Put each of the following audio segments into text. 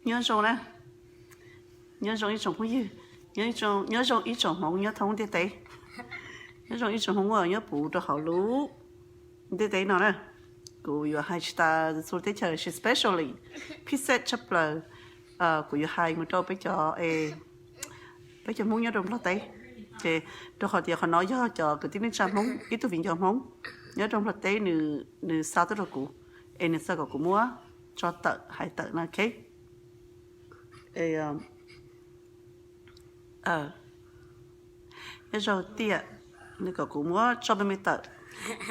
Nyob zoo na, nyob zoo ib tsoom phooj ywg, nyob zoo ib tsoom Hmoob nyob thoob ntiaj teb, nyob zoo ib tsoom Hmoob uas nyob puv rau hauv lub ntiaj teb no na. Kuv yuav hais tsis tas txhua teb chaws, especially phiv xej tshaj plaws, kuv yuav hais mus rau peb cov, peb cov Hmoob nyob rau Nplog teb. Ces rau qhov tias qhov no yog cov kwv tij neej tsa Hmoob, ib tug viv ncaus Hmoob nyob rau Nplog teb, nws xa tuaj rau kuv, es nws xav kom kuv muab tso tawm hais tawm no, ok. Nyob zoo tiag, nws kom kuv muab tso me me tawm,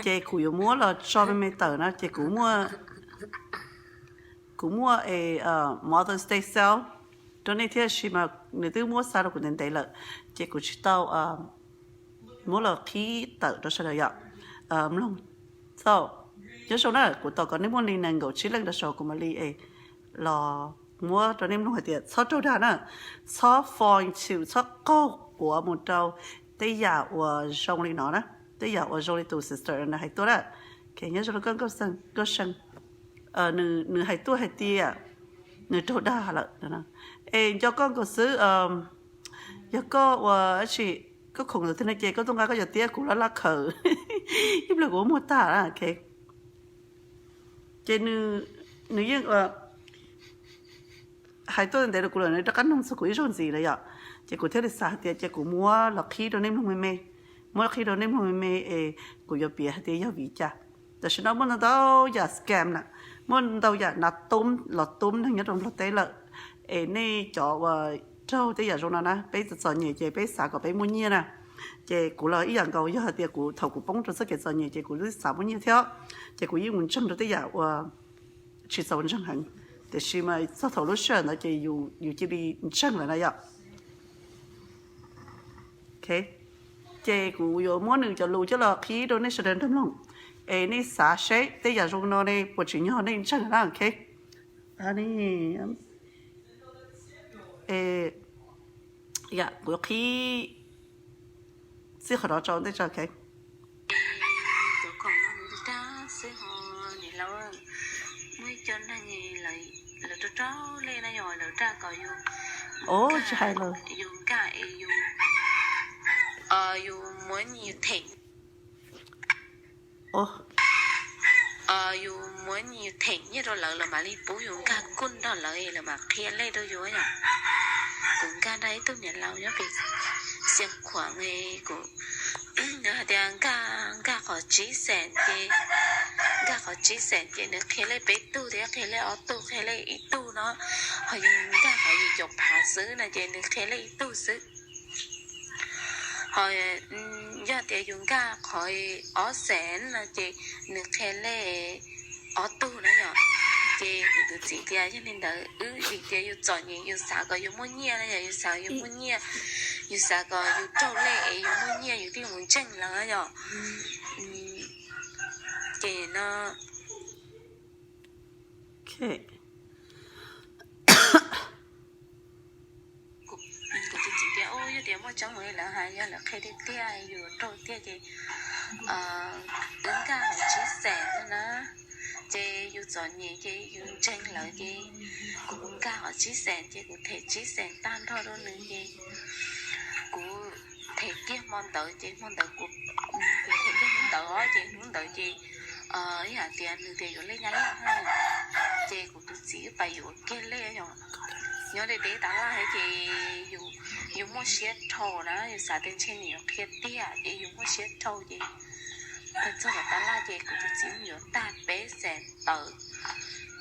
ces kuv yuav muab los tso me me tawm na. Ces kuv muaj, kuv muaj Mother's Day sale rau nej thiab, tab sis mas nws twb muab xa rau kuv ntev ntev lawm, ces kuv tsis tau muab los qhib tawm rau sawv daws yom. Mloog, so, nyob zoo na, kuv tos kom nej muaj li nees nkaum tsib leej rau saum kuv mam li es los muab rau nej mloog hais tias txhob raug dag na, txhob fall into, txhob qaug quav mus rau tej yam uas zoo li no na, tej yam uas zoo li tus sister nws hais tuaj na. Ok, nyob zoo koj Nkauj See, nws hais tuaj hais tias nws raug dag lawm. Es nco koj nkaus xwb, yog koj ua tsi, koj khoom ntawd twg no ces koj tuaj nqa koj cov tiab kuv laj laj khaws ib pliag kuv muag tag. Ok, ces nws yeej hais tuaj ntev rau kuv lawm, nws rov qab nug txog kuv ib zaug ntxiv lawm yom. Ces kuv thiaj li xav hais tias ces kuv muab los qhib rau nej mloog me me, muab qhib rau nej mloog me me es kuv yuav piav hais tias yog vim li cas. Tam sim no muaj ntau ntau yam scam na, muaj ntau yam nas tub los tub neeg nyob rau Nplog teb lawm. Es nej cov uas raug tej yam zoo no na, peb txom txom nyem ces peb xav kom peb muaj nyiaj na. Ces kuv los ib yam nkaus, yog hais tias kuv thaum kuv poob rau txoj kev txom nyem ces kuv xav muaj nyiaj thiab, ces kuv yeej mus ntseeg rau tej yam uas tsis txaus ntseeg heev. Tiam sis mas txog thaum lub sij hawm ntawd ces yus cia li ntseeg lawm na yom. Ok, ces kuv yuav muab nws cov lus coj los qhib rau nej sawv daws nrog mloog, es nej xav seb tej yam zoo no ne puas tsim nyog nej ntseeg na. Ok, yam kuv qhib txij qhov no rau nej tso. Ok, cov khoom no nws dag xwb ho, niam laus, muaj ib co neeg lawv rau rau lej na yog lawv dag kom yus, tsis hais lawm, yus nkag es yus, yus muab nyias them, yus muab nyias them nyiaj rau lawv, lawv mam li pub yus nkag kuj nrog lawv, lawv mam qhia lej rau yus yom. Kuv nkag nrog ib tug niam laus nyob pem Xeev Khuam, kuv, nws hais tias nkag, nkag qhov tsib xees ces, nkag qhov tsib xees ces nws qhia lej peb tug thiab qhia lej ob tug qhia lej ib tug no, ho yus nkag qhov yim caum phav xwb no ces nws qhia lej ib tug xwb. Ho yog tias yus nkag qhov ob xees no ces nws qhia lej ob tug na yom. Ces kuv tus txiv tias yog li ntawd wb vim tias yus txom nyem yus xav kom yus muaj nyiaj na yom, yus xav yus muaj nyiaj, yus xav kom yus raug lej es yus muaj nyiaj yus thiaj mus ntseeg lawv yom. Ces no kuv tus txiv tias yog tias muaj tseeb li lawv hais, yog lawv qhia tiag tiag yus raug tiag ces wb nkag qhov tsib xees no na. Ces yus txom nyem ces yus ntseeg lawv ces kuv nkag qhov tsib xees ces kuv them tsib xees tag nrho rau nws ces kuv them kiag hmo ntawd ces hmo ntawd kuv, kuv them kiag hnub ntawd os, ces hnub ntawd ces ib hais tias nws tias yuav lej Nyab Laj na, ces kuv tus txiv wb pais yuav kiag lej yom. Nyob deb deb tas laj thiab ces yus muaj siab dhau na, yus xav tias ntshe nws yuav qhia tiag ces yus muaj siab dhau ces tag txog tom tas laj ces kuv tus txiv wb yuav tag peb xees tawm.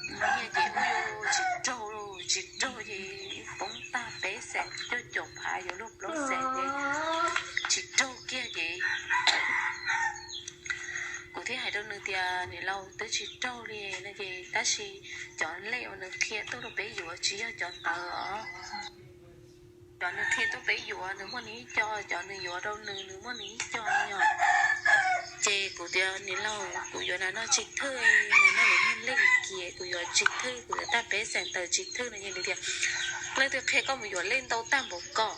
Nyiaj ces wb yuav tsis raug, tsis raug ces poob tag peb xees, cuaj caum phav yuav luag plaub xees ces tsis raug kiag ces kuv thiaj hais rau nws tias niam laus, twb tsis raug li no ces tab sis cov lej uas nws qhia tuaj rau peb yuav tsis yog cov ntawd os. Cov nws qhia tuaj peb yuav nws muaj nws ib co, cov nws yuav rau nws, nws muaj nws ib co yom. Ces kuv tias niam laus, kuv yuav nas no tsis thwj, nas no lawv muag lej kiag, kuv yuav tsis thwj, kuv yuav tag peb xees tawm tsis thwj no ces nws tias leej twg qhia koj mus yuav lej ntau tag npaum ko,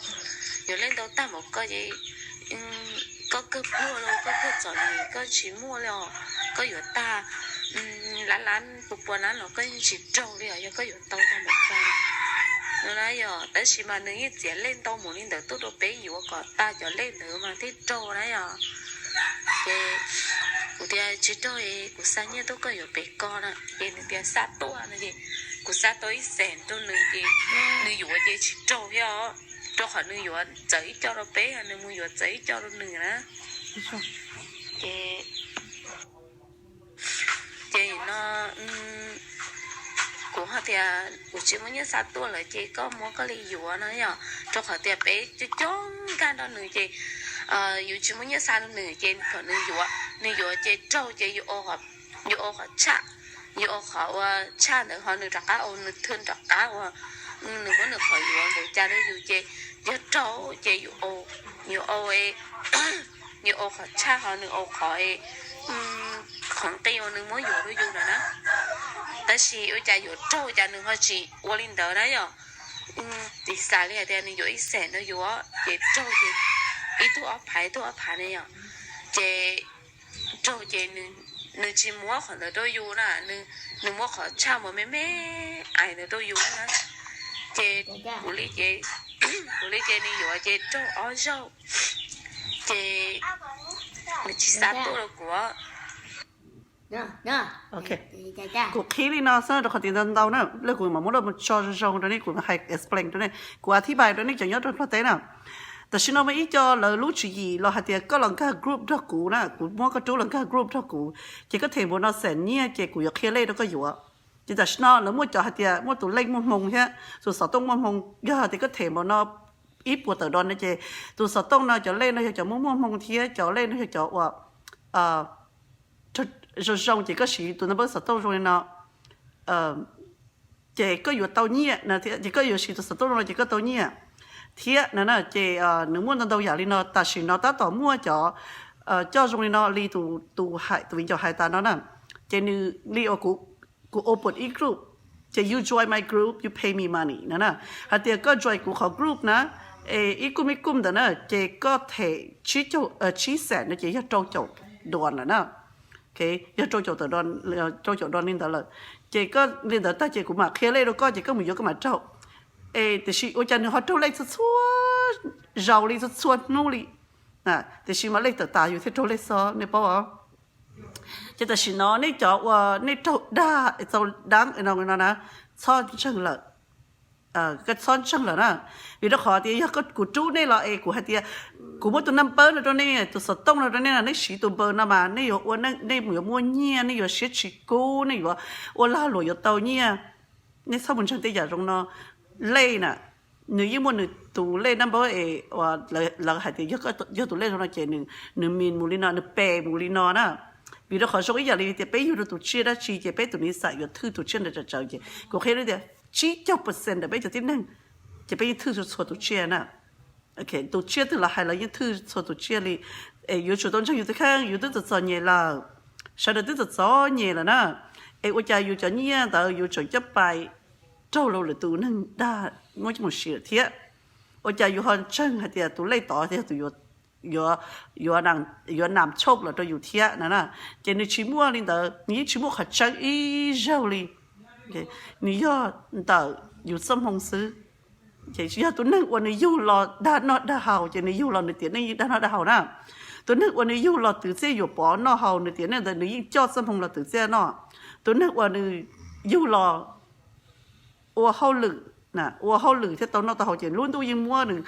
yuav lej ntau tag npaum ko ces koj kawg pluag los koj kawg txom nyem koj tsis muaj li os, koj yuav tag lab lab pua pua lab los koj yeej tsis raug li os, yog koj yuav ntau tag npaum ko. no na yog, tab sis mas nws yeej txiav lej ntau mus li ntawd tuaj rau peb yuav kom tag cov lej ntawd mas thiaj raug na yog. Ces kuv tias tsis raug, kuv xa nyiaj tuaj koj yuav pem ko na. Ces nws tias xa tuaj no ces kuv xa tau ib xees rau nws ces nws yuav ces tsis raug thiab os, rau qhov nws yuav txawv ib co rau peb, nws mus yuav txawv ib co rau nws na. Ces ces no kuv ho tias kuv tsis muaj nyiaj xa tuaj lawm ces koj muab koj li yuav no yom, rau qhov tias peb coob coob nkag nrog nws ces yus tsis muaj nyiaj xa rau nws ces kom nws yuav, nws yuav ces raug ces yus ua qhov tshaj, yus ua qhov ua tshaj ntawd ho nws rov qab ua nws thwj rov qab ua, nws muab nws qhov yuav ntawd cas rau yus ces yog raug ces yus ua, yus ua qhov tshaj ho nws ua qhov, qhov nqi uas nws muab yuav rau yus ntawd na. Tab sis ua cas yuav raug cas nws ho tsis ua li ntawd na yom. Tsis xav li hais tias nws yuav ib xees rau yus ces raug ces ib tug ob phav ib tug ob phav ne yom. Ces raug ces nws tsis muab qhov ntawd rau yus na, nws muab qhov tshaj mas me me ais ntawd rau yus na. Ces kuv li ces, kuv li ces nws yuav ces raug ob zaug ces nws tsis xa tuaj rau kuv. Kuv qhib li no xwb rau qhov tias ntau ntau na, lawv kuv mam muab lawv mus tso zoo zoo rau nej, kuv hais explain rau nej, kuv a thib pais rau nej cov nyob rau Nplog teb na. Tam sim no muaj ib co lawv lub tswv yim los hais tias koj los nkag group nrog kuv na, kuv muab koj rub los nkag group nrog kuv, ces koj them npaum no xees nyiaj ces kuv yuav qhia lej rau koj yuav. Ces tam sim no lawv muaj cov hais tias muaj tus lej muaj hmoo thiab tus xov tooj muaj hmoo, yog hais tias koj them npaum no ib puas tawm dos no ces tus xov tooj no cov lej no yog cov muaj muaj hmoo thiab cov lej no yog cov uas zoo zoo ces koj siv tus number xov tooj zoo li no ces koj yuav tau nyiaj, ces koj yuav siv tus xov tooj zoo no ces koj tau nyiaj thiab na. Ces nws muaj ntau ntau yam li no, tam sim no tab tom muaj cov coj zoo li no li tus, tus viv ncaus hais tas no na. Ces nws li uas kuv open ib group, ces you join my group, you pay me money no na. Hais tias koj join kuv qhov group na, es ib kum ib kum ntawd na, ces koj them tsib caug, tsib xees no ces yog rau caum dollar lawm na. Yog rau caum, rau caum dollar li ntawd lawm. Ces koj li ntawd tag ces kuv mam qhia lej rau koj ces koj mus yuav koj mam raug. Es tiam sis ua cas nws ho raug lej txhua txhua zaus li, txhua txhua hnub li. Tiam sis mas lej tawm tas yus thiaj raug lej xwb, nej paub os. Ces tam sim no nej cov uas nej raug dag txaus dab no no na, txhob ntseeg lawm. Koj txhob ntseeg lawm na, vim rau qhov tias yog kuv rub nej los es kuv hais tias kuv muab tus number no rau nej, tus xov tooj no rau nej no, nej siv tus number no mas nej yuav ua, nej yuav muaj nyiaj, nej yuav siab tsis kub, nej yuav ua lag luam yuav tau nyiaj. Nej txhob mus ntseeg tej yam zoo no. Lej na, nws yeej muaj nws tus lej number es lawv hais tias yog tus lej zoo no ces nws min mus li no, nws pes mus li no na. Vim rau qhov zoo ib yam li tias peb yug rau tus tsiaj dab tsi ces peb tus niv xam yuav thwj tus tsiaj ntawd tsawv tsawv ces kuv qhia tias tsib caug percent ntawm peb cov tib neeg ces peb yeej thwj txhua tus tsiaj na. Tus tsiaj twg los hais los yeej thwj txhua tus tsiaj li. Es yuav tsum tau ntseeg yus tus kheej, yus twb txom txom nyem lawm, sawv daws twb txom txom nyem lawm na. Es ua cas yus cov nyiaj ntawd yus tseem coj pais raug lwm tus neeg dag muab coj mus siv lawm thiab? Ua cas yus ho ntseeg hais tias tus lej tod thiaj yog tus yuav nam tshoj los rau yus thiab na? Ces nws tsis muaj li ntawd, nws yeej tsis muaj qhov tseeb ib zaug li. Nws yog ntawm yus txoj hmoo xwb. Yog tus neeg uas nws yug los dag noj dag haus ces nws yug los nws tiam neej yeej dag noj dag haus na. Tus neeg uas nws yug los twv txiaj yuam pov noj haus nws tiam neej ntawd nws yeej coj txoj hmoo los twv txiaj noj. Tus neeg uas nws yug los ua hauj lwm, ua hauj lwm thiab tau noj tau haus ces lub ntuj yeej muab nws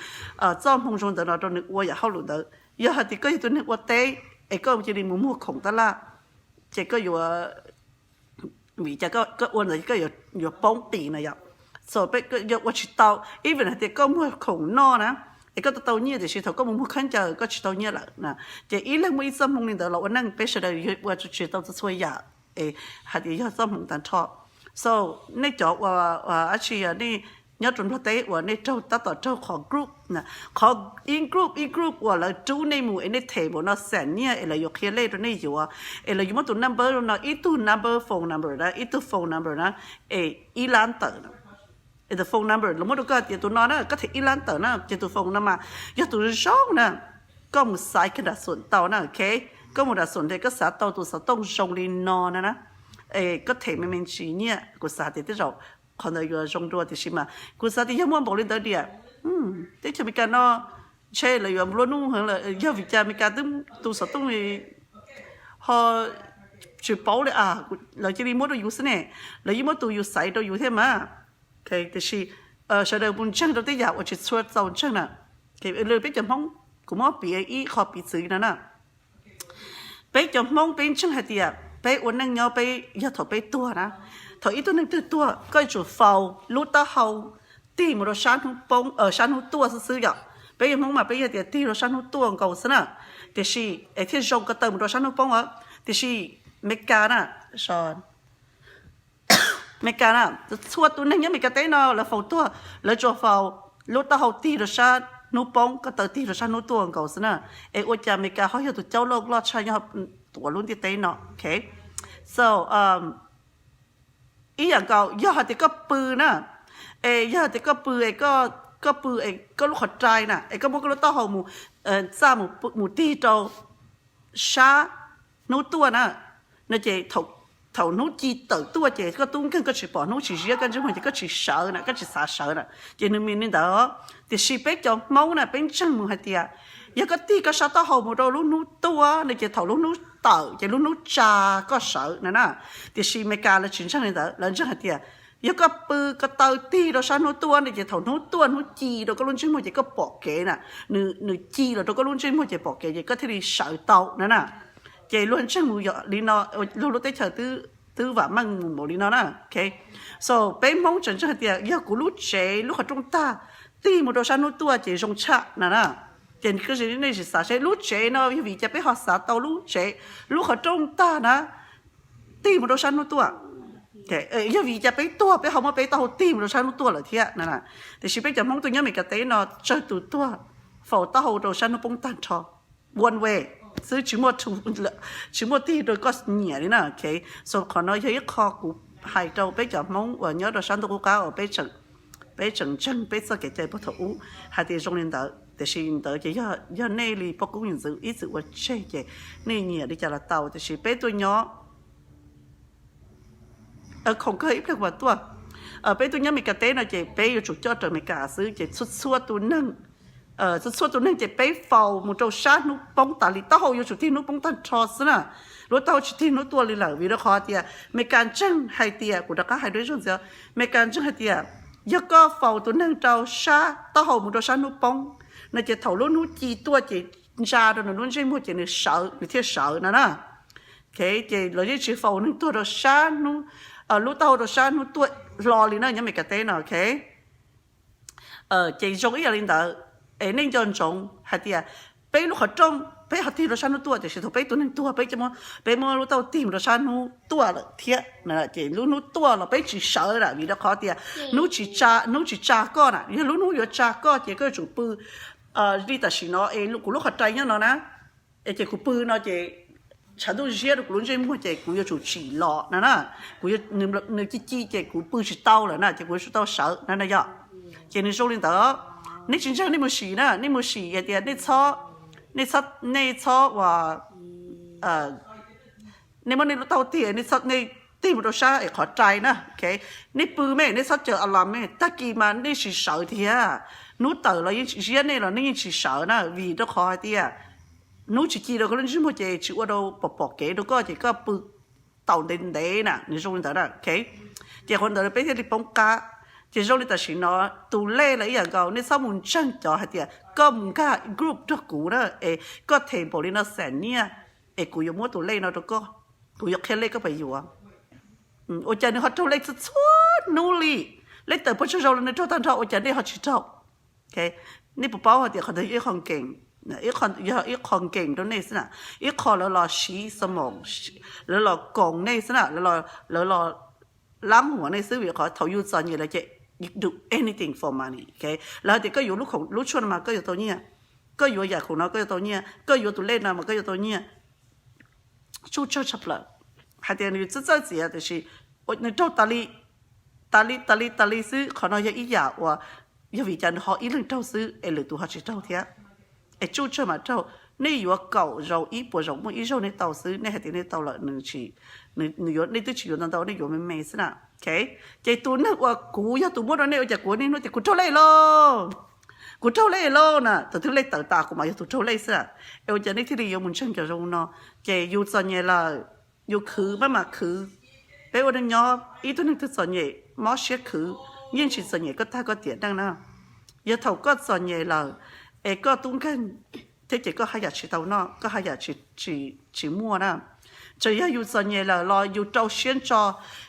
txoj hmoo zoo ntawd no rau nws ua yam hauj lwm ntawd. Yog hais tias koj yog tus neeg ua teb es koj cia li mus muag khoom tab laj, ces koj yuav, vim cas koj ua ntawd koj yuav poob qis na yom. Yog ua tsis tau, even hais tias koj muag khoom noj na, es koj tau tau nyiaj tiam sis thaum koj mus muag khaub ncaws koj tsis tau nyiaj lawm na. Ces ib leeg muaj ib txoj hmoo li ntawd los ua neej, peb sawv daws ua tsis tau txhua txhua yam es hais tias yog txoj hmoo tag nrho. So nej cov ua dab tsi nej nyob rau Nplog teb uas nej raug tab tom raug qhov group, qhov ib group ib group uas lawv rub nej mus es nej them npaum no xam nyiaj es lawv yuav qhia lej rau nej yuav, es lawv yuav muab tus number no, ib tug number phone number na, ib tug phone number na, es ib lab tawm na. Es tus phone number lawv muab rau koj tias tus no na koj them ib lab tawm na ces tus phone no mas yog tus zoo na, koj mus xaiv kag nram xum tau na, ok. Koj mus nram xum tias koj xav tau tus xov tooj zoo li no na na, es koj them me me ntsis nyiaj, kuv xav tias tej zaum qhov ntawd yuav zoo dua. Tiam sis mas kuv xav tias yog muaj npaum li ntawd tiag, teb chaws Amelikas no ntshe lawv yuav nplua nuj heev lawm, yog vim cas Amelikas twb tus xov tooj ho tsis paub li a, lawv cia li muab rau yus xwb ne, lawv yeej muab tus yus xaiv rau yus thiab mas. Tiam sis sawv daws mus ntseeg rau tej yam uas tsis tshua txaus ntseeg na. Peb cov Hmoob, kuv muab piv ib qho piv txwv no na. Peb cov Hmoob peb ntseeg hais tias peb ua neej nyob peb yog thaum peb tuag na, thaum ib tug neeg twg tuag koj yuav tsum faus lub taub hau tig mus rau sab hnub poob, sab hnub tuaj xwb xwb yom. Peb yog Hmoob mas peb yog tias tig rau sab hnub tuaj nkaus xwb na. Tiam sis es thiaj zoo ko taw mus rau sab hnub poob os. Tiam sis Amelikas na, Amelikas na, txhua tus neeg nyob Amelikas teb no lawv faus tuag, lawv tsuas faus lub taub hau tig rau sab hnub poob ko taw tig rau sab hnub tuaj nkaus xwb na. Es ua cas Amelikas ho yog tus caub loj loj tshaj nyob tuav lub ntiaj teb no? So ib yam nkaus yog hais tias koj pw na, es yog hais tias koj pw es koj pw es koj lub qhov rai na es koj muab koj lub taub hau mus txaj mus tig rau sab hnub tuaj na, no ces thaum hnub ci tawm tuaj ces koj tub nkeeg koj tsis pom hnub tsis ziab koj ntsej muag ces koj tsis sawv na, koj tsis xav sawv na, ces nws mis li ntawd. Tiam sis peb cov Hmoob na peb ntseeg mus hais tias yog koj tig koj sab taub hau mus rau lub hnub tuaj no ces thaum lub hnub tawm ces lub hnub tsa koj sawv na na. Tiam sis Amelikas lawv tsis ntseeg li ntawd, lawv ntseeg hais tias yog koj pw ko taw tig rau sab hnub tuaj no ces thaum hnub tuaj hnub ci rau koj lub ntsej muag ces koj pom kev na, nws ci los rau koj lub ntsej muag ces pom kev ces koj thiaj li sawv tau na na. Ces luag ntseeg mus yog li no, luag lub teb chaws twb vam meej mus npaum li no na. So peb Hmoob tseem ntseeg hais tias yog kuv lub tsev lub qhov rooj tag tig mus rau sab hnub tuaj ces zoo tshaj na na. Ces nej sim xav seb lub tsev no yog vim cas peb ho xav tau lub tsev lub qhov rooj tag na tig mus rau sab hnub tuaj. Yog vim cas peb tuag peb ho muab peb taub hau tig mus rau sab hnub tuaj lawm thiab na. Tiam sis peb cov Hmoob tuaj nyob Amelikas teb no tsawg tus tuag faus taub hau rau sab hnub poob tag nrho, one way xwb, tsis muaj tig rau koj nyiam li na. So qhov no yog ib qho kuv hais rau peb cov Hmoob uas nyob rau sab ntuj qub qab uas peb tseem ntseeg peb txoj kev cai puag thaum ub hais tias zoo li ntawd. Tiam sis ntawd ces yog nej li poj koob yawm ntxwv ib txwm ua tseg ces nej nyiam li cas los tau, tiam sis peb tuaj nyob khoom kawg ib pliag kuv mam tuaj. Peb tuaj nyob Amelikas teb no ces peb yuav tsum coj raws Amelikas xwb ces txhua txhua tus neeg, txhua txhua tus neeg ces peb faus mus rau sab hnub poob tas li, taub hau yuav tsum tig hnub poob tag nrho xwb na. Lub taub hau tsis tig hnub tuaj li lawm vim rau qhov tias Amelikas ntseeg hais tias, kuv rov qab hais dua ib zaug ntxiv, Amelikas ntseeg hais tias yog koj faus tus neeg rau sab taub hau mus rau sab hnub poob no ces thaum lub hnub ci tuaj ces ntsa rau nws lub ntsej muag ces nws sawv, nws thiaj sawv no na. Ces lawv yeej tsis faus neeg tuag rau sab hnub, lub taub hau rau sab hnub tuaj hlo li na nyob Amelikas teb no. Ces zoo ib yam li ntawd, es nej nco ntsoov hais tias peb lub qhov rooj peb ho tig rau sab hnub tuaj tiam sis thaum peb tus neeg tuag peb, peb muab lub taub hau tig mus rau sab hnub tuaj lawm thiab ces lub hnub tuaj los peb tsis sawv na vim rau qhov tias hnub tsis tsa koj na. Yog lub hnub yuav tsa koj ces koj yuav tsum pw li tam sim no es kuv lub qhov rai nyob no na, es ces kuv pw no ces tshav ntuj ziab rau kuv lub ntsej muag ces kuv yuav tsum tsim los no na. Kuv, nws ci ci ces kuv pw tsis tau lawm na ces kuv yuav tsum tau sawv no na yog. Ces nws zoo li ntawd, nej tsis ntseeg nej mus sim na, nej mus sim hais tias nej txhob, nej txhob ua, nej muab nej lub taub hau tig, nej txhob, nej tig mus rau sab es qhov rai na. Nej pw me, nej txhob caw alarm me, tag kis mas nej tsis sawv thiab. Hnub tawm los yeej ziab nej los nej yeej tsis sawv na vim rau qhov hais tias hnub tsis ci rau koj lub ntsej muag ces tsis ua rau pom pom kev rau koj ces koj pw tau ntev ntev na, nws zoo li ntawd na. Ces qhov ntawd peb thiaj li poob qab. Ces zoo li tam sim no tus lej los ib yam nkaus, nej txhob mus ntseeg cov hais tias koj mus nkag group nrog kuv na es koj them npaum li no xam niaj es kuv yuav muab tus lej no rau koj, kuv yuav qhia lej koj puas yuav. Ua cas nws ho raug lej txhua txhua hnub li, lej tawm pag tsag zaus los nws raug tag nrho ua cas nej ho tsis raug? Nej puas paub hais tias qhov ntawd yog ib qho nkees, yog ib qho nkees rau nej xwb na, ib qho lawv los siv xo moos, lawv los koom nej xwb na, lawv los lab huam nej xwb vim qhov thaum yus txom nyem lawm ces you do anything for money. Lawv hais tias koj yuav lub khoom lub tshuaj no mas koj yuav tau nyiaj, koj yuav yam khoom no koj yuav tau nyiaj, koj yuav tus lej no mas koj yuav tau nyiaj. Tsuj tsawg tshaj plaws hais tias nws txawj txawj txiav tiam sis nws raug tas li, tas li tas li tas li xwb. Qhov no yog ib yam uas yog vim cas nws ho ib leeg raug xwb es lwm tus ho tsis raug thiab, es tsuj tsawg mam raug. nej yuav kaum zaus ib puas zaus muaj ib zaug nej tau xwb, nej hais tias nej tau lawm, nws, nws yuav, nej twb tsis yuav ntau ntau, nej yuav me me xwb na. Ces tus neeg uas kuv yog tus muab rau nej ua cas kuv niaj hnub tias kuv raug lej lauj, kuv raug lej lauj na, tus twg lej tawm tas kuv mas yog tus raug lej xwb. Es ua cas nej thiaj li yuav mus ntseeg cov zoo no? Ces yus txom nyem lawm, yus khwv maj mam khwv. Peb ua neej nyob ib tug neeg twg txom nyem mob siab khwv, yeej tsis txom nyem koj tag koj tiam neej na. Yog thaum koj txom nyem lawm es koj tub nkeeg thiab ces koj haj yam tsis tau noj, koj haj yam tsis muaj na. Txawm yog yus txom nyem lawm los yus rau siab ntso.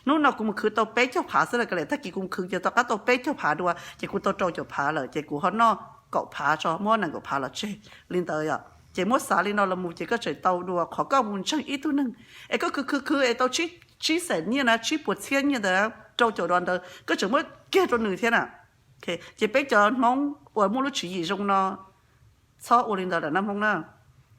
Hnub no kuv mus khwv tau peb caug phav xwb los kav liam, tag kis kuv mus khwv ces tom qab tau peb caug phav dua ces kuv tau rau caum phav lawm ces kuv ho noj kaum phav tso, muab nees nkaum phav los tseg li ntawd yom. Ces muab xav li no los mus ces koj tseem tau dua qhov koj mus ntseeg ib tug neeg es koj khwv khwv khwv es tau tsib xees nyiaj na, tsib puas txhiab nyiaj ntawd, rau caum dua ntawd koj tseem muab kiag rau nws thiab na. Ces peb cov Hmoob uas muaj lub tswv yim zoo no txhob ua li ntawd lawm na Hmoob na.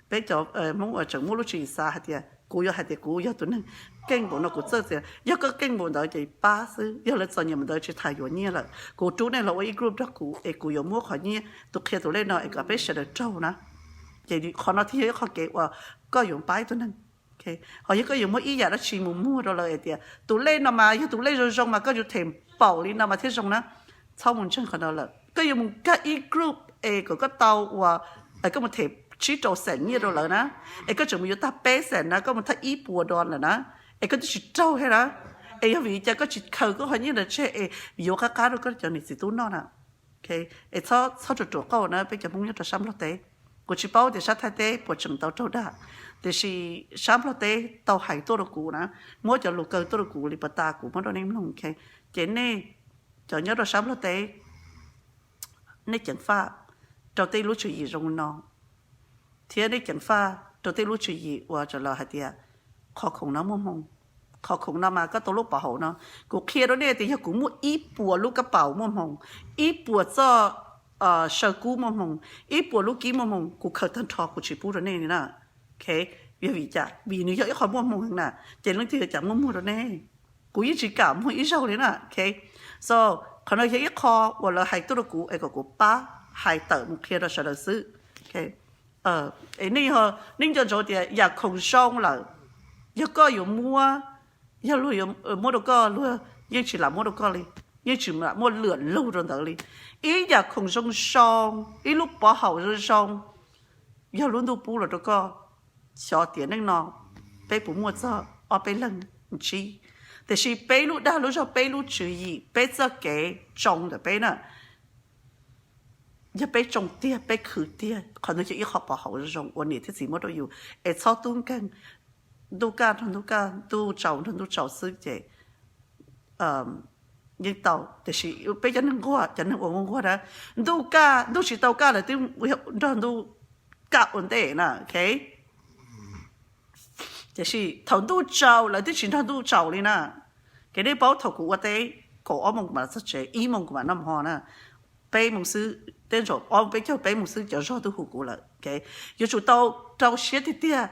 Peb cov Hmoob uas tseem muaj lub tswv yim xav hais tias kuv yuav hais tias kuv yog tus neeg keej npaum no kuv txawj txiav, yog koj keej npaum ntawd ces pab xwb, yog lawv txom nyem npaum ntawd tsis tas yuav nyiaj lawm. Kuv rub nej los ua ib group nrog kuv es kuv yuav muab qhov nyiaj tus qhia tus lej no es kom peb sawv daws raug na. Ces qhov no thiaj yog ib qho kev uas koj yuav pab ib tug neeg. Ho yog koj yuav muab ib yam dab tsi mus muag rau lawv hais tias tus lej no mas yog tus lej zoo zoo mas koj yuav them npaum li no mas thiaj zoo na, txhob mus ntseeg qhov no lawm. Koj yuav mus kag ib group es kom koj tau uas koj mus them tsib rau xees nyiaj rau lawv na, es koj tseem mus yuav tag peb xees na, koj mus thaj ib puas dollar lawm na, es koj twb tsis raug thiab na. Es yog vim li cas koj tsis khaws koj qhov nyiaj ntawd tseg es yuav qab qab rau koj cov niam txiv tub noj na? Es txhob ruam ruam qauj na peb cov Hmoob nyob rau sab Nplog teb. Kuv tsis paub tias sab Thaib teb puas tseem tau raug dag, tiam sis sab Nplog teb tau hais tuaj rau kuv na, muab cov lus kaw tuaj rau kuv li pas tas kuv muab rau nej mloog. Ces nej cov nyob rau sab Nplog teb, nej ceev faj rau tej lub tswv yim zoo no, thiab nej ceev faj rau tej lub tswv yim uas lawv hais tias qhov khoom no muaj hmoo. Qhov khoom no mas koj tau lub pov haum no. Kuv qhia rau nej tias yog kuv muaj ib puas lub kab paus muaj hmoo, ib puas txoj saw kub muaj hmoo, ib puas lub kib muaj hmoo, kuv khaws tag nrho kuv tsis pub rau nej li na. Yog vim cas? Vim nws yog ib qho muaj hmoo heev na, ces leej twg yuav cas muab muag rau nej? Kuv yeej tsis kam muag ib zaug li na. So qhov no yog ib qho uas lawv hais tuaj rau kuv es kom kuv pab hais tawm mus qhia rau sawv daws xwb. Es nej nco ntsoov tias yam khoom zoo lawm, yog koj yuav muab, yog luag muab rau koj, luag yeej tsis lam muab rau koj li, yeej tsis lam muaj lwm lug rau ntawd li. Ib yam khoom zoo zoo, ib lub pov haum zoo zoo, yog lub ntuj pub los rau koj, xyov tiam neej no peb puas muaj txog ob peb leeg ntsib. Tiam sis peb lub dag lub zog, peb lub tswv yim, peb txoj kev tsoo ntawm peb na, yog peb tsoo tiag, peb khwv tiag, qhov ntawd yog ib qho pov haum zoo zoo uas niam thiab txiv muab rau yus. Es txhob tub nkeeg, ntuj kaj nrog ntuj kaj, ntuj tsaus nrog ntuj tsaus xwb ces yeej tau. Tiam sis peb cov neeg nquag, cov neeg uas nquag nquag na, ntuj kaj, ntuj tsis tau kaj lawv twb nrog ntuj kaj ua ntej na. Tiam sis thaum ntuj tsaus lawv twb tsis nrog ntuj tsaus li na. Kev nej paub thaum kuv ua teb, kaum ob moos kuv mam txog tsev, ib moos kuv mam noj hmo na, peb moos xwb, tej zaum ob peb caug peb moos xwb cov zog twb hu kuv lawm. Yuav tsum tau rau siab tiag tiag.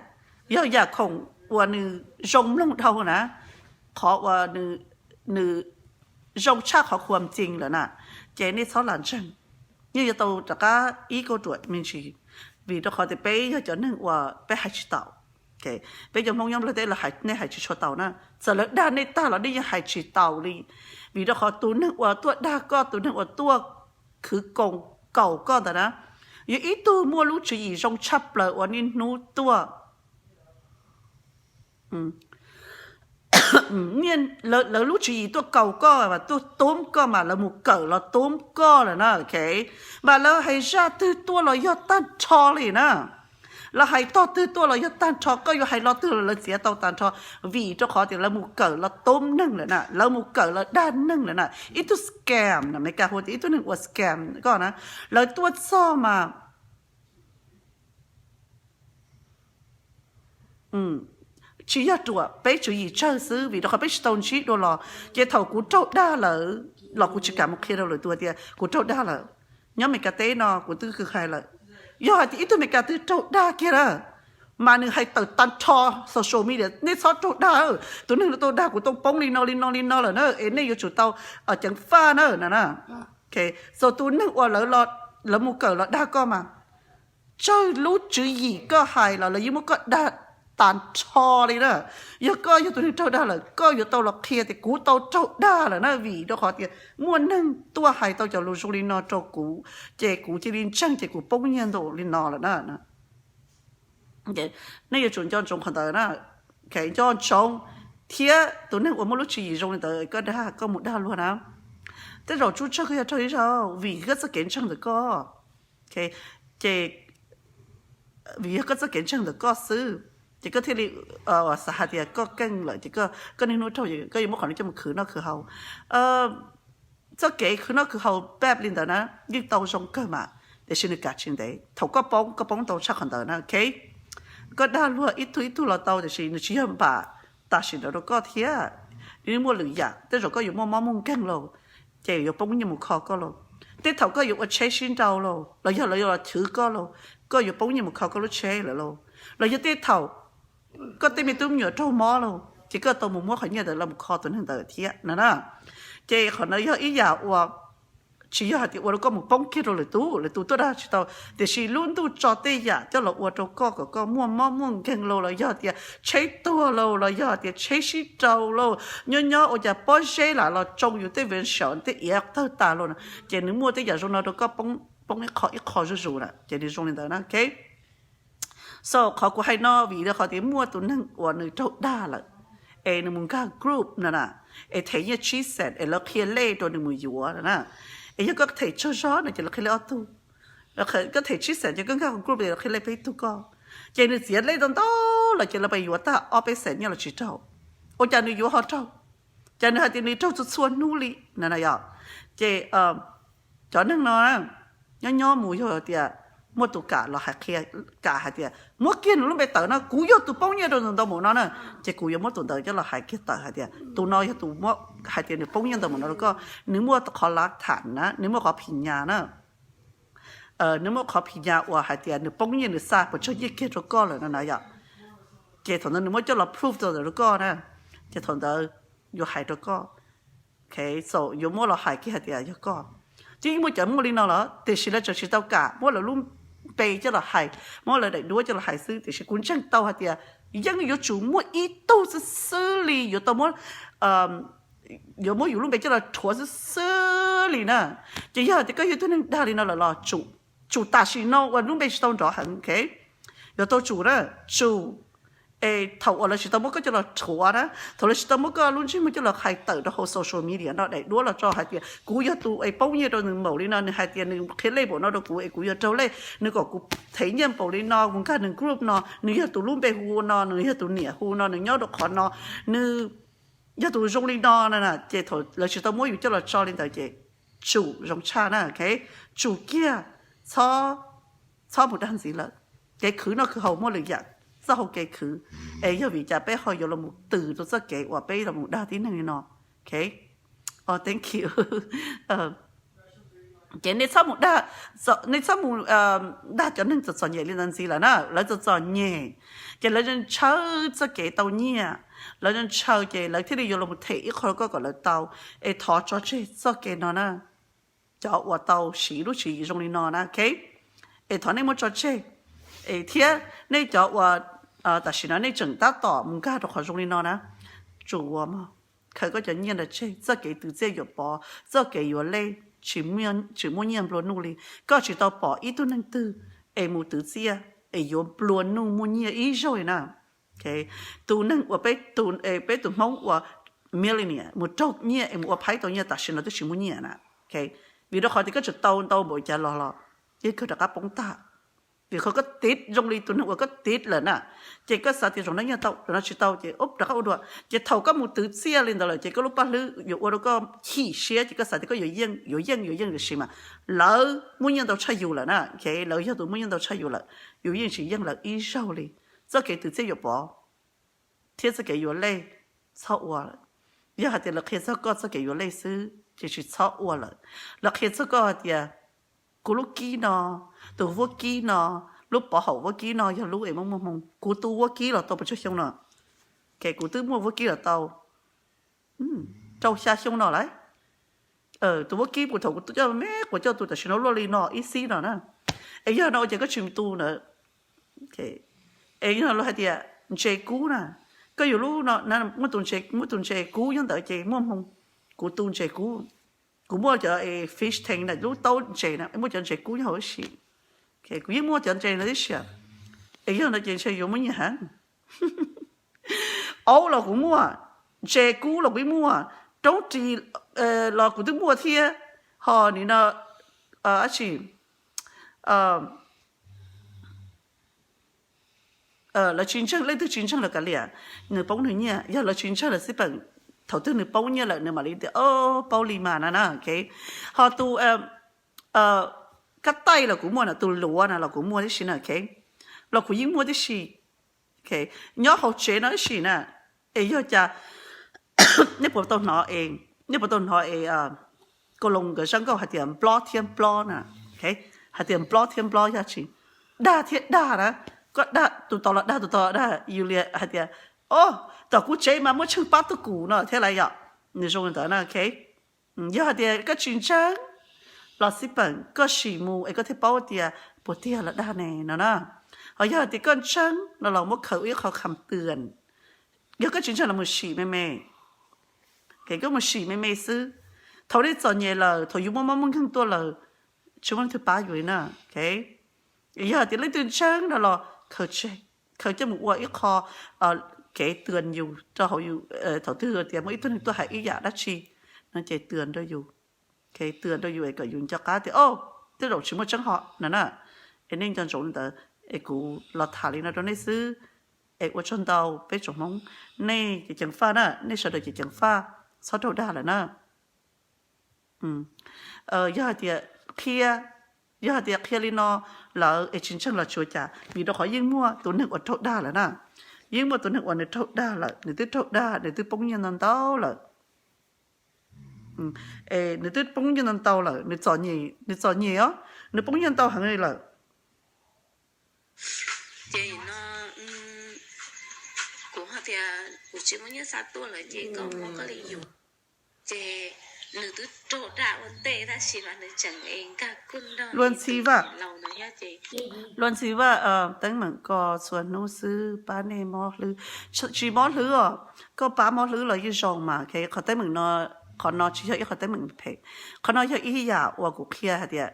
Yog yam khoom uas nws zoo mloog dhau na, qhov uas nws zoo tshaj qhov khuam cees lawm na, ces nej txhob lam ntseeg. Yeej yuav tau rov qab ib kauj ruam me ntsis, vim rau qhov tias peb yog cov neeg uas peb hais tsis taus. Peb cov Hmoob nyob Nplog teb los nej hais tsis tshua taus na. Txawm lawv dag nej tag los nej yeej hais tsis taus li, vim rau qhov tus neeg uas tuaj dag koj, tus neeg uas tuaj khwv koos kaum koj ntawd na, yog ib tug muaj lub tswv yim zoo tshaj plaws uas niaj hnub tuaj lawv lub tswv yim tuaj kaus koj mas, tuaj tub koj mas, lawv mus kawm los tub koj lawm na. Mas lawv hais zaj twg tuaj los yog tag nrho li na, lawv hais tog twg tuaj los yog tag nrho, koj yuav hais lo twg los lawv txiav tau tag nrho, vim rau qhov tias lawv mus kawm los tub neeg lawm na, lawv mus kawm los dag neeg lawm na. Ib tug scam na, Meskas hu tias ib tug neeg uas scam koj na, lawv tuaj txog mas tsis yog ruam, peb tswv yim tsawg xwb, vim rau qhov peb tsis tau ntsib dua los. Ces thaum kuv raug dag lawm los kuv tsis kam mus qhia rau lwm tus tias kuv raug dag lawm. Nyob Meskas teb no kuv twb hais lawm, yog hais tias ib tug Meskas twg raug dag kiag na, mas nws hais tawm tag nrho social media, nej txhob raug dag, tus neeg no tau dag kuv tau poob li no li no li no lawm na, es nej yuav tsum tau ceev faj na. Txog tus neeg uas lawv mus kawm los dag koj mas, tsawg lub tswv yim koj hais los lawv yeej muab koj dag tas nrho li na. Yog koj yog tus neeg raug dag lawm, koj yuav tau los qhia tias kuv tau raug dag lawm na, vim rau qhov tias muaj neeg tuaj hais tau cov lus zoo li no rau kuv, ces kuv cia li ntseeg ces kuv poob nyiaj ntau li no lawm na. Nej yuav tsum nco ntsoov qhov ntawd na. Nco ntsoov, thiab tus neeg uas muaj lub tswv yim zoo li ntawd koj dag, koj mus dag luag na, tej zaum tsum tsawg koj yog raug ib zaug vim koj txoj kev ntseeg ntawm koj. Ces vim yog koj txoj kev ntseeg ntawm koj xwb, ces koj thiaj li xav hais tias koj keej lawm ces koj niaj hnub raug, koj yuav muab qhov no coj mus khwv noj khwv haus. Txoj kev khwv noj khwv haus peb li ntawd na, yeej tau zoo kawg mas, tiam sis nws kav tsis ntev. Thaum koj poob, koj poob ntau tshaj qhov ntawd na, ok. Koj dag luag ib tug ib tug los tau, tiam sis nws tsis yog npam tam sim ntawd rau koj thiab. Nws muaj lwm yam, tej zaum koj yuav muaj mob muaj nkeeg lauj, ces yuav poob nyiaj mus kho koj lauj. Tej thaum koj yuav ua tsheb sib nrau lauj, los yog lawv yuav los chwv koj lauj, koj yuav poob nyiaj mus kho koj lub tsheb lawm lauj. Los yog tej thaum koj tej me tub me nyuam raug mob lauj, ces koj tau mus muab qhov nyiaj ntawd los mus kho tus neeg ntawd thiab no na. Ces qhov no yog ib yam uas tsis yog hais tias ua rau koj mus poob kiag rau lwm tus, lwm tus tuaj dag tsis tau, tiam sis lub ntuj tso tej yam coj los ua rau koj kom koj muaj mob muaj nkeeg lauj, los yog tias tsheb tuag lauj, los yog tias tsheb sib nrau lauj, nyob nyob ua cas pob zeb lam los tsoo yus tej vees tej iav tawg tas lauj no, ces nws muaj tej yam zoo no rau koj poob ib qho ib qho zuj zus na, ces nws zoo li ntawd na, ok. So qhov kuv hais no vim rau qhov tias muaj tus neeg uas nws raug dag lawm, es nws mus nkag group no na, es them nyiaj tsib xees es lawv qhia lej rau nws mus yuav na. Es yog koj them tsawg zog no ces lawv qhia lej ob tug, koj them tsib xees ces koj nkag group es lawv qhia lej peb tug koj, ces nws txiav lej tau ntau los ces lawv pab yuav tag ob peb xees nyiaj los tsis raug. Ua cas nws yuav ho raug? Cas nws hais tias nws raug txhua txhua hnub li no na yom? Ces cov neeg no nyob nyob mus yog tias muaj tus kam los hais qhia, kam hais tias muab kiag nws lub npe tawm no, kuv yog tus poob nyiaj rau ntau ntau npaum no na, ces kuv yuav muab tus ntawd coj los hais kiag tawm hais tias tus no yog tus hais tias nws poob nyiaj ntau npaum no rau koj, nws muaj qhov lav tham na, nws muaj qhov phim nyas na, nws muaj qhov phim nyas uas hais tias nws poob nyiaj nws xa puas tsawg nyiaj kiag rau koj lawm no na yom. Ces thaum ntawd nws muab coj los proof tau ntawm rau koj na, ces thaum ntawd yuav hais rau koj. So yuav muab los hais kiag hais tias yog koj. Twb yeej muaj cov muaj li no los tiam sis lawv tseem tsis tau kam muab lawv lub npe coj los hais, muab lawv daim duab coj los hais xwb, tiam sis kuv ntseeg tau hais tias yeej yuav tsum muaj ib tug xwb xwb li yuav tau muab, yuav muab yus lub npe coj los rhuav xwb xwb li na. Ces yog hais tias koj yog ib tug neeg dag li no lawm los tsum, tsum tam sim no uas lub npe tsis tau nrov heev, ok, yuav tau tsum na, tsum. Es thaum uas lawv tsis tau muab koj coj los rhuav na, thaum lawv tsis tau muab koj lub ntsej muag coj los hais tawm rau hauv social media no, daim duab los tso hais tias kuv yog tus es poob nyiaj rau nws npaum li no, nws hais tias nws qhia lej npaum no rau kuv es kuv yuav raug lej, nws kom kuv them nyiaj npaum li no, kuv nkag nws group no, nws yog tus lub npe hu no, nws yog tus niam hu no, nws nyob rau qhov no, nws yog tus zoo li no na, ces thaum lawv tsis tau muab yus coj los tso li ntawd ces tsum zoo tshaj na, ok. Tsum kiag, txhob, txhob mus dag ntxiv lawm. Kev khwv noj khwv haus muaj lwm yam, txoj hau kev khwv, es yog vim cas peb ho yuav los mus tws rau txoj kev uas peb los mus dag tib neeg li no, ok. Thank you. Ces nej txhob mus dag, nej txhob mus dag cov neeg txom txom nyem li ntawd ntxiv lawm na, lawv txom txom nyem, ces lawv ntshaw txoj kev tau nyiaj, lawv ntshaw ces lawv thiaj li yuav los them ib qho rau koj kom lawv tau. Es thov tso tseg txoj kev no na, cov uas tau siv lub tswv yim zoo li no na, ok. Es thov nej muab tso tseg. Es thiab nej cov uas tam sim no nej tseem tab tom mus nkag rau qhov zoo li no na, tsum ua mog, khaws koj cov nyiaj ntawd tseg. Txoj kev twv txiaj yuam pov, txoj kev yuav lej, tsis muaj nyiaj nplua nuj li. Koj tsis tau pom ib tug neeg twg es mus twv txiaj es yuav nplua nuj muaj nyiaj ib zaug li na. Tus neeg uas peb tus Hmoob uas millionaire mus raug nyiaj es mus ua phaib tau nyiaj tam sim no twb tsis muaj nyiaj na. Vim rau qhov tias koj tseem tau ntau npaum cas los los yeej kawg rov qab poob tag. Vim qhov koj tiv zoo li tus neeg uas koj tiv lawm na, ces koj xav tias zaum no nyiaj tau, zaum no tsis tau ces rov qab ua dua. Ces thaum koj mus twv txiaj li ntawd lawm ces koj lub paj hlwb yuav ua rau koj chim siab ces koj xav tias koj yuav yeej yuav yeej yuav yeej, tiam sis mas lawv muaj nyiaj ntau tshaj yus lawm na, lawv yog tus muaj nyiaj ntau tshaj yus lawm, yus yeej tsis yeej lawv ib zaug li. Txoj kev twv txiaj yuam pov thiab txoj kev yuav lej txhob ua lawm. Yog hais tias lawv qhia txog koj txoj kev yuav lej xwb ces tsis txhob ua lawm. Lawv qhia txog koj hais tias kuv lub kib no, tus vuab kib no, lub pov haum vuab kib no yog lub es muaj muaj hmoo. Kuv tu vuab kib los tau pes tsawg xyoo no, ces kuv twb muaj vuab kib los tau rau xya xyoo no lawm. Tus vuab kib kuv thaum kuv coj me quas coj tus tam sim no luaj li no ib xib no na. Es yog no ua cas koj tsis tu ntawd? Es yog no luag hais tias ntses kub na, koj yuav lub no, muab tus ntses kub nyob ntawd ces muaj hmoo, kuv tu ntses kub. Kuv muaj cov fish tank na, lub taub ntses na, muaj cov ntses kub nyob hauv ib si. Kuv yeej muaj cov ntses no tib si. Es yog no ces ntshe yuav muaj nyiaj heev. Aub los kuv muaj, ntses kub los kuv muaj, roob ris los kuv twb muaj thiab. Ho nim no, ab tsi, lawv tsis ntseeg, leej twg tsis ntseeg los kav liam, nws poob nws nyiaj. Yog lawv tsis ntseeg lawv xib peem, thaum twg nws poob nyiaj lawm nws mam li tias, o, paub li mas na na. Ho tus kab taij los kuv muaj na, tus luav na los kuv muaj tib si na, los kuv yeej muaj tib si. Nyob hauv tsev no tib si na, es yog cas nej puas tau hnov, nej puas tau hnov es Koos Loos nkawd zaj nkauj hais tias nplob thiab nplob na, hais tias nplob thiab nplob yog tsis, dag thiab dag na, koj dag tus tod los dag tus tod, dag yus li hais tias, o, tom kuv tsev mas muaj tsheej pab tug kum no thiab lawm yom. Nws zoo li ntawd na. Yog hais tias koj tsis ntseeg los xib peem, koj sim mus es koj thiaj paub tias puas tiag los dag ne no na. Ho yog hais tias koj ntseeg no los muab khaws ua ib qho kham twm. Yog koj tsis ntseeg los mus sim me me, koj mus sim me me xwb. Thaum nej txom nyem lawm, thaum yus muaj mob muaj nkeeg tuaj lawm, tsis muaj leej twg pab yus li na. Yog hais tias leej twg ntseeg no los khaws tseg, khaws coj mus ua ib qho kev twm yus rau hauv yus, thaum twg tias muaj ib tug neeg tuaj hais ib yam dab tsi no ces twm rau yus, twm rau yus es kom yus nco qab tias, o, tej zaum tsis muaj tseeb ho no na. Es nej nco ntsoov li ntawd, es kuv los tham li no rau nej xwb. Es ua tsaug ntau peb tsoom Hmoob, nej ces ceev faj na, nej sawv daws ces ceev faj, txhob raug dag lawm na. Yog hais tias qhia, yog hais tias qhia li no lawm es tsis ntseeg los tsis ua cas, vim rau qhov yeej muaj tus neeg uas raug dag lawm na. Yeej muaj tus neeg uas nws raug dag lawm, nws twb raug dag, nws twb poob nyiaj ntau ntau lawm. Es nws twb poob nyiaj ntau ntau lawm, nws txom nyem, nws txom nyem os, nws poob nyiaj ntau heev li lawm. Ces no kuv hais tias kuv tsis muaj nyiaj xa tuaj lawm ces koj muab koj li yus. Ces nws twb raug dag ua ntej tab sis mas nws tseem nkag kuj nrog luag ntxhi vaj, luag ntxhi vaj, teeb meem ko txhua hnub xwb, pab nej mob hlwb. Tsis mob hlwb os, koj pab mob hlwb los yeej zoo mas. Qhov teeb meem no, qhov no tsis yog ib qhov teeb meem phem. Qhov no yog ib yam uas kuv qhia hais tias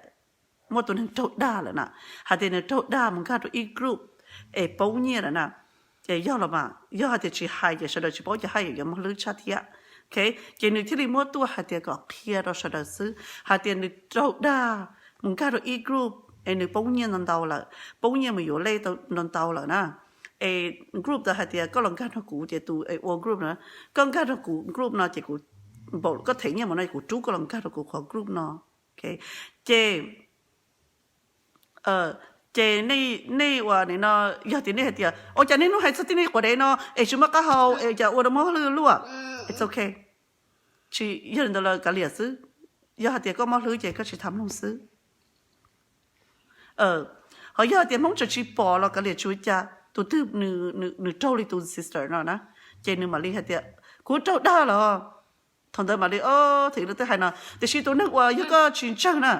muaj tus neeg raug dag lawm na, hais tias nws raug dag mus nkag rau ib group es poob nyiaj lawm na. Ces yog los mas, yog hais tias tsis hais ces sawv daws tsis paub ces haj yam yuav mob hlwb tshaj thiab. Ces nws thiaj li muab tuaj hais tias kom qhia rau sawv daws xwb, hais tias nws raug dag mus nkag rau ib group es nws poob nyiaj ntau ntau lawm, poob nyiaj mus yuav lej ntau ntau lawm na. Es group ntawd hais tias koj los nkag nrog kuv ces tus es ua group na, koj nkag nrog kuv group no ces kuv, npaum koj them nyiaj mus no kuv rub koj los nkag rau kuv qhov group no. Ces, ces nej ua li no, yog tias nej hais tias ua cas nej hnub hais txog tib neeg quav dev no es tsis muaj qab hau es cas ua rau mob hlwb luaj, it's ok. Tsis yog li ntawd lawm kav liam xwb. Yog hais tias koj mob hlwb ces koj tsis tham mloog xwb. Ho yog hais tias Hmoob tseem tsis pom los kav liam tsis ua cas, tus twg nws raug li tus sister no na, ces nws mam li hais tias kuv raug dag lawm. Thaum ntawd mam li, o, thaum ub lawv twb hais no, tiam sis tus neeg uas yog koj tsis ntseeg na,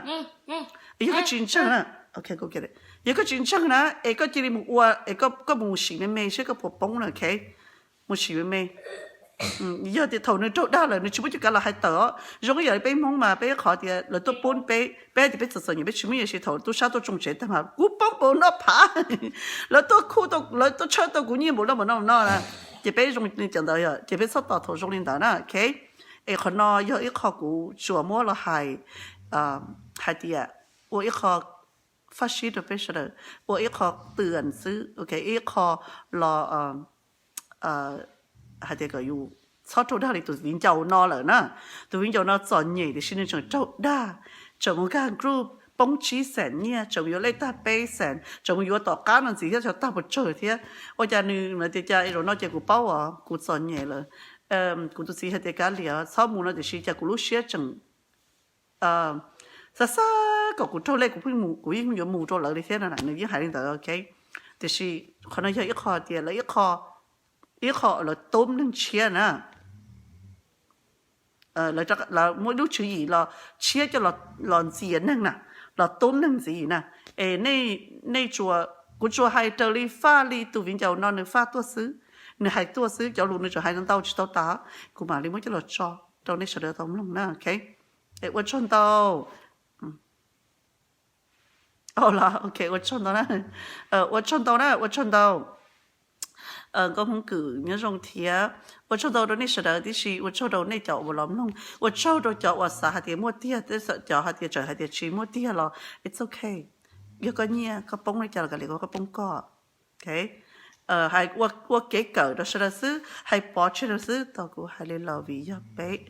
yog koj tsis ntseeg na, yog koj tsis ntseeg na es koj cia li mus ua es koj mus sim me me seb koj puas poob na, ok. Mus sim me me. Yog tias thaum nws raug dag lawm nws tsis muaj cuab kav los hais tawm os. Zoo ib yam li peb Hmoob mas peb qhov tias lawv tuaj poob peb, peb hais tias peb txom txom nyem peb tsis muaj nyiaj, tiam sis thaum tub sab tuaj tsoo tsev tag mas kuv poob npaum no phav, lawv tuaj khuj, lawv tuaj tshawb tau kuv nyiaj npaum no npaum no npaum no na. Ces peb zoo li cov ntawd, ces peb txhob tos thaum zoo li ntawd na, ok. Es qhov no yog ib qho kuv tsuas muab los hais, hais tias ua ib qho faj sib rau peb sawv daws, ua ib qho twm xwb, ok, ib qho los hais tias kom yus txhob raug dag li tus viv ncaus no lawm na. Tus viv ncaus no txom nyem tiam sis nws tseem raug dag, tseem mus nkag group poob tsib xees nyiaj, tseem yuav lej tag peb xees, tseem mus yuav tom qab no ntxiv thiab, tag puas tsawg thiab. Ua cas nws tias cas zaum no ces kuv paub os, kuv txom nyem lawm. Kuv tus txiv hais tias kav liam txhob mus no tiam sis cas kuv lub siab tseem xav xav kom kuv raug lej, kuv pheej mus, kuv yeej yuav mus rau lawv li thiab no, nws yeej hais li ntawd, ok. Tiam sis qhov no yog ib qho tias lawv ib qho, ib qho lawv tub neeg tshiab na, lawv muaj ib lub tswv yim los tshiab coj los ntxias neeg na, los tub neeg ntxiv na. Es nej tsuas, kuv tsuas hais raws li faj li tus viv ncaus no nws faj tuaj xwb, nws hais tuaj xwb, cov lus nws tsuas hais ntau tsis tau tas, kuv mam li muab coj los tso rau nej sawv daws tau mloog na, ok. Es ua tsaug ntau. Ua tsaug ntau na, ua tsaug ntau na, ua tsaug ntau. Nkauj Hmoob Kwm nyob zoo thiab, ua tsaug ntau rau nej sawv daws tib si, ua tsaug rau nej cov uas los mloog, ua tsaug rau cov uas xav hais tias muaj tiag, cov hais tias tseem hais tias tsis muaj tiag los it's ok. Yog koj nyiaj koj poob li cas los kav liam, koj poob koj. Ua kev kawm rau sawv daws xwb, hais pov tseg rau xwb, tau kuv hais li los vim yog peb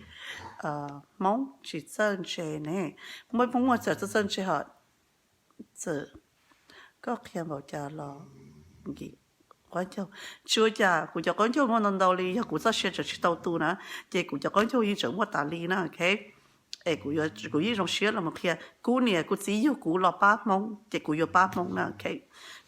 Hmoob tsis txawj ntse ne. Muaj Hmoob muaj txawm txawj txawj ntse ho txawm koj qhia npaum cas los nkim qaub ncaug. Tsis ua cas, kuv cov qaub ncaug muaj ntau ntau li, yog kuv txoj sia tseem tsis tau tu na, ces kuv cov qaub ncaug yeej tseem muaj tas li na, ok. Es kuv yeej zoo siab los mus qhia, kuv niam kuv txiv yug kuv los pab Hmoob ces kuv yuav pab Hmoob na, ok.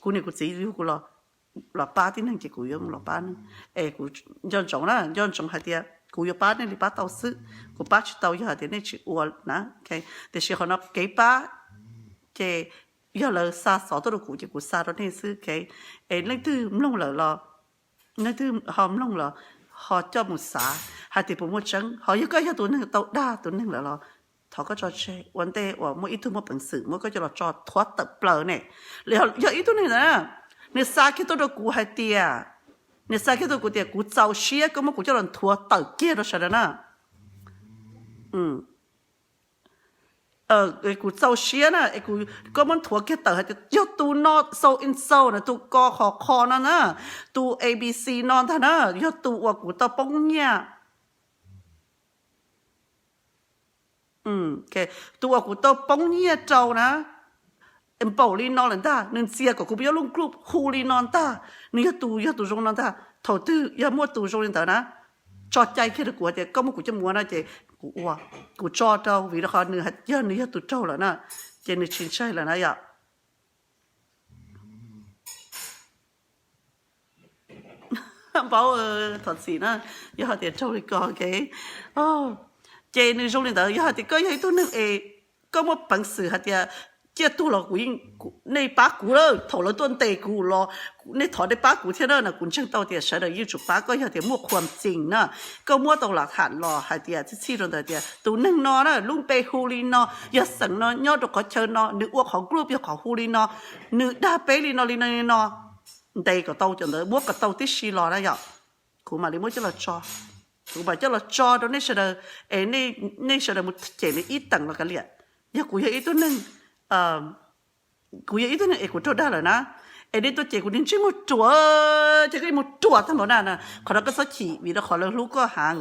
Kuv niam kuv txiv yug kuv los pab tib neeg ces kuv yuav mus los pab neeg. Es kuv nco ntsoov na, nco ntsoov hais tias kuv yuav pab nej li pab tau xwb, kuv pab tsis tau yog hais tias nej tsis ua na, ok. Tiam sis qhov no kev pab ces yog lawv xa xov tuaj rau kuv ces kuv xa rau nej xwb, ok. Es leej twg mloog lawm los, leej twg ho mloog los ho coj mus xav hais tias puas muaj tseeb, ho yog koj yog tus neeg tau dag tus neeg lawm los thov koj tso tseg, ua ntej uas muaj ib tug muaj peev xwm muab koj coj los tso thuav tawm plaws ne. Yog ib tug neeg ntawd na, nws xa kiag tuaj rau kuv hais tias, nws xa kiag tuaj kuv tias kuv txaus siab koj muab kuv coj los thuav tawm kiag rau sawv daws na. Kuv txaus siab na, es koj muab thuav kiag tawm hais tias yog tus no so and so na, tus ko qhov kho no na, tus A B C no ntag na, yog tus uas kuv tau poob nyiaj. Tus uas kuv tau poob nyiaj rau na, npaum li no lawm ntag, nws ntxias kom kuv pab yuav lub group hu li no ntag, nws yog tus, yog tus zoo no ntag. Thaum twg yog muaj tus zoo li ntawd na, tso cai kiag rau kuv hais tias koj muab kuv coj mus ua no ces kuv ua, kuv tso rau, vim rau qhov nws yog, nws yog tus raug lawm na, ces nws tsis ntshai lawm na yom. Npau, thov txim na, yog hais tias raug li ko, ok. Ces nws zoo li ntawd, yog hais tias koj yog ib tug neeg es koj muaj peev xwm hais tias ciaj tuag los kuv, nej pab kuv lawm, thaum lawv tuaj ntes kuv los nej thov nej pab kuv thiab na, kuv ntseeg tau tias sawv daws yeej tsum pab koj yog tias muaj khuam txim na. Koj muab tau lam tham los hais tias txhij txhij rau ntawd tias tus neeg no na, lub npe hu li no, yog xeem no, nyob rau qhov chaw no, nws ua qhov group yog qhov hu li no, nws dag peb li no li no li no, ntes kom tau cov ntawd, muab kom tau tib si los na yom. Kuv mam li muab coj los tso, kuv mam coj los tso rau nej sawv daws, es nej sawv daws mus cem nws ib teem los kav liam. Yog kuv yog ib tug neeg, kuv yog ib tug neeg es kuv raug dag lawm na, es nej tuaj cem kuv, nej ntsej muag ruam, ces koj mus ruam tag npaum na, qhov no koj txhob chim vim rau qhov lawv hlub koj heev.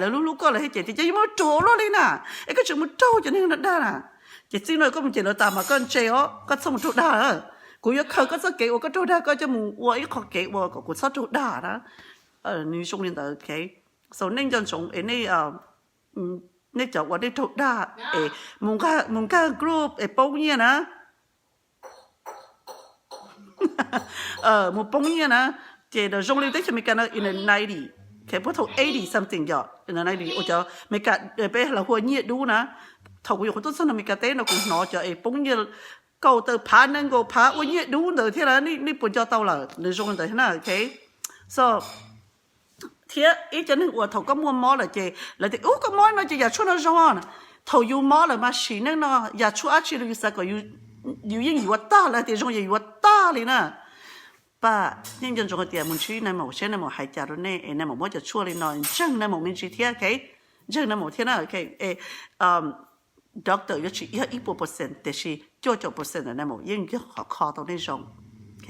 Lawv hlub hlub koj lawv thiaj cem tias ces yuav mus ruam luaj li na, es koj tseem mus raug cov neeg no dag na. Ces txij no koj mus cem lawv tas mas koj ntse os, koj txhob mus raug dag. Kuv yuav khaws koj txoj kev uas koj raug dag koj coj mus ua ib qho kev ua kom kuv txhob raug dag na. Nws zoo li ntawd, ok. So nej nco ntsoov es nej cov uas nej raug dag es mus nkag group es poob nyiaj na, mus poob nyiaj na, ces zoo li teb chaws Amelikas no in the ninety, puag thaum eighty something yom, in the ninety uas cov Amelikas peb los hu ua nyiaj dub na. Thaum kuv yuav qhuav tuaj txog Amelikas teb no kuv hnov cov es poob nyiaj kaum tawm phav nees nkaum phav ua nyiaj dub ntawd thiab na, nej puas nco tau lawm? Nws zoo li ntawd thiab na, ok. So thiab ib cov neeg uas thaum koj muaj mob lawm ces lawv tias ub koj mob no ces yam tshuaj no zoo. Thaum yus mob lawm mas sim neej no yam tshuaj dab tsi los yus xav kom yus yeej yuav tag, lawv tias zoo yus yuav tag li na. Pab yeej nco ntsoov hais tias mus ntsib nais maum seb nais maum hais cas rau nej es nais maum muab cov tshuaj li no, ntseeg nais maum me ntsis thiab, ok. Ntseeg nais maum thiab na, ok. Doctor yuav tsis yog ib puas percent tiam sis cuaj caum percent ntawm nais maum yeej yog qhov kho tau nej zoo, ok.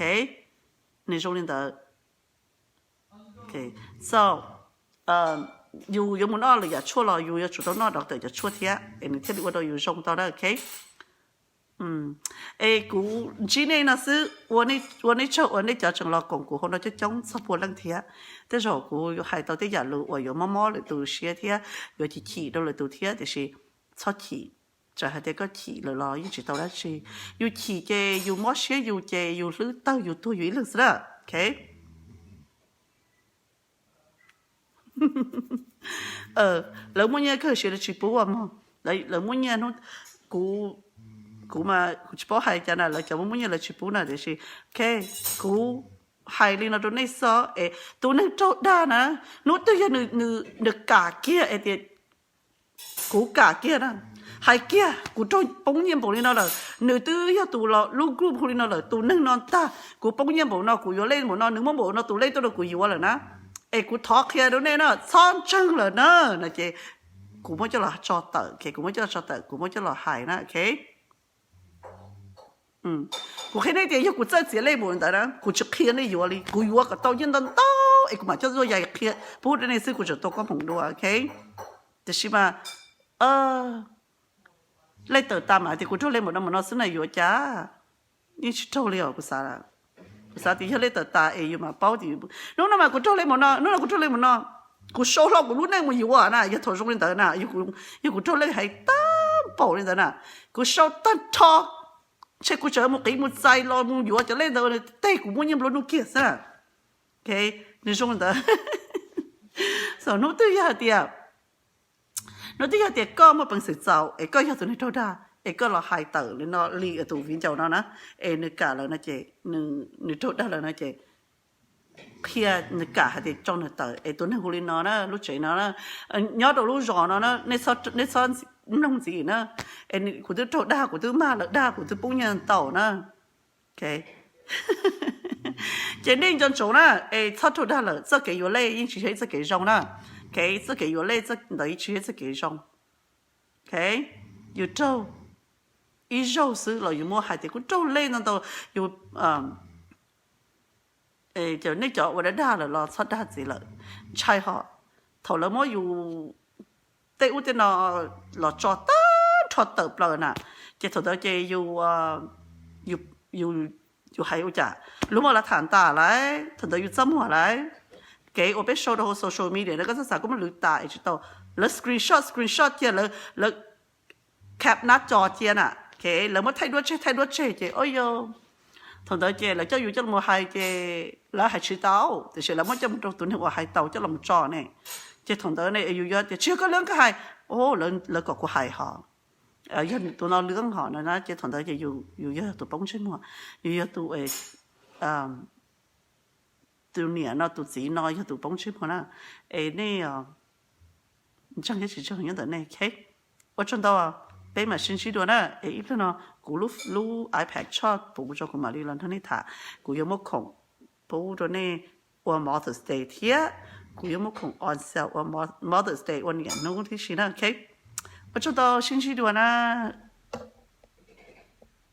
Nws zoo li ntawd. So yus yuav mus noj lwm yam tshuaj los yus yuav tsum tau noj doctor cov tshuaj thiab es nws thiaj li ua rau yus zoo tau na, ok. Es kuv ntsib nej no xwb, ua nej tsaug uas nej cov tseem los koom kuv hauv no coob coob txog pua leej thiab. Tej zaum kuv yuav hais tau tej yam lus uas yuav mob mob lwm tus siab thiab yuav chim chim rau lwm tus thiab, tiam sis txhob chim. Txawm hais tias koj chim lawm los yeej tsis tau dab tsi. Yus chim ces yus mob siab yus ces yus hlwb tawg yus tuag yus ib leeg xwb na, ok. Lawv muaj nyiaj kawg siav lawv tsis pub ua mog. Lawv muaj nyiaj hnub, kuv Kuv mas kuv tsis paub hais cas na, lawv cov muaj muaj nyiaj lawv tsis pub na, tiam sis ok, kuv hais li no rau nej xwb es tus neeg raug dag na, hnub twg yog nws kam kiag es tias kuv kam kiag na, hais kiag kuv raug poob nyiaj npaum li no lawm, nws twb yog tus los lub group hu li no lawm, tus neeg no ntag, kuv poob nyiaj npaum no, kuv yuav lej npaum no, nws muab npaum no tus lej tuaj rau kuv yuav lawm na, es kuv thov qhia rau nej na, txhob ntseeg lawm na, no ces kuv muab coj los tso tawm, kuv muab coj los tso tawm, kuv muab coj los hais na, ok. Kuv qhia nej tias yog kuv txawj txiav lej npaum ntawd na, kuv tsis qhia nej yuav li, kuv yuav kom tau nyiaj ntau ntau es kuv mam coj zuaj yais qhia pub rau nej xwb, kuv tseem tau koob hmoov dua, ok. Tiam sis mas lej tawm tas mas tias kuv raug lej npaum no npaum no xwb na, yuav cas? Yeej tsis raug li os, kuv xav, kuv xav tias yog lej tawm tas es yus mam paub tias hnub no mas kuv raug lej npaum no, hnub no kuv raug lej npaum no, kuv sau hlo kuv lub neej mus yuav na, yog thaum zoo li ntawd na, yog kuv raug lej hais tag npaum li ntawd na, kuv sau tag nrho, ntshe kuv tseem mus qiv mus txais los mus yuav cov lej ntawd, nws teg kuv muaj nyiaj nplua nuj kiag xwb. Ok, nws zoo li ntawd. Hnub twg yog hais tias, hnub twg yog tias koj muaj peev xwm txaus es koj yog tus neeg raug dag es koj los hais tawm li no li tus viv ncaus no na, es nws kam lawm no ces, nws raug dag lawm no ces qhia nws kam hais tias tso nws tawm es tus neeg hu li no na, lub tsev no na, nyob rau lub zos no na, nej txhob mloog ntxiv na, es kuv twb raug dag, kuv twb mag lawv dag, kuv twb poob nyiaj ntau na. Ces nej nco ntsoov na, es txhob raug dag lawm, txoj kev yuav lej yeej tsis yog ib txoj kev zoo na. Ok, txoj kev yuav lej ntawd tsis yog ib txoj kev zoo. Ok, yus raug ib zaug xwb los yus muab hais tias kuv raug lej ntau ntau, yus nej cov uas dag dag lawm los txhob dag ntxiv lawm. Ntshai hos, thaum lawv muab yus tej ub tej no los tso tag nrho tawm plaws na, ces thaum ntawd ces yus hais ua cas, luag muab lawv tham tas lawm, thaum ntawd yus txaj muag lawm. Kev uas peb sau rau hauv social media no koj txhob xav koj muab lwv tas es tsis tau. Lawv screenshot screenshot cia, lawv cap nab co cia na, lawv muab thaij duab tseg thaij duab tseg ces o yog, thaum ntawd ces lawv coj yus coj los hais ces lawv hais tsis tau, tiam sis lawv muab coj mus rau tus neeg uas hais tau coj los tso ne. Ces thaum ntawd ne yus yuav tias tsis yog koj lwv koj hais, lawv kom kuv hais hos, yog tus no lwv hos no na, ces thaum ntawd ces yus yog tus poob ntsej muag, yus yog tus, tus niam no tus txiv no yog tus poob ntsej muag na. Es nej ntseeg thiab tsis ntseeg nyob ntawm nej. Ua tsaug ntau, peb mam sib ntsib dua na. Es ib pliag no kuv lub iPad choj puv rau kuv mam li los nrog nej tham. Kuv yuav muab khoom pub rau nej ua Mother's Day thiab kuv yuav muab khoom on sale ua Mother's Day ua niam hnub tib si na. Ok, ua tsaug ntau, sib ntsib dua na.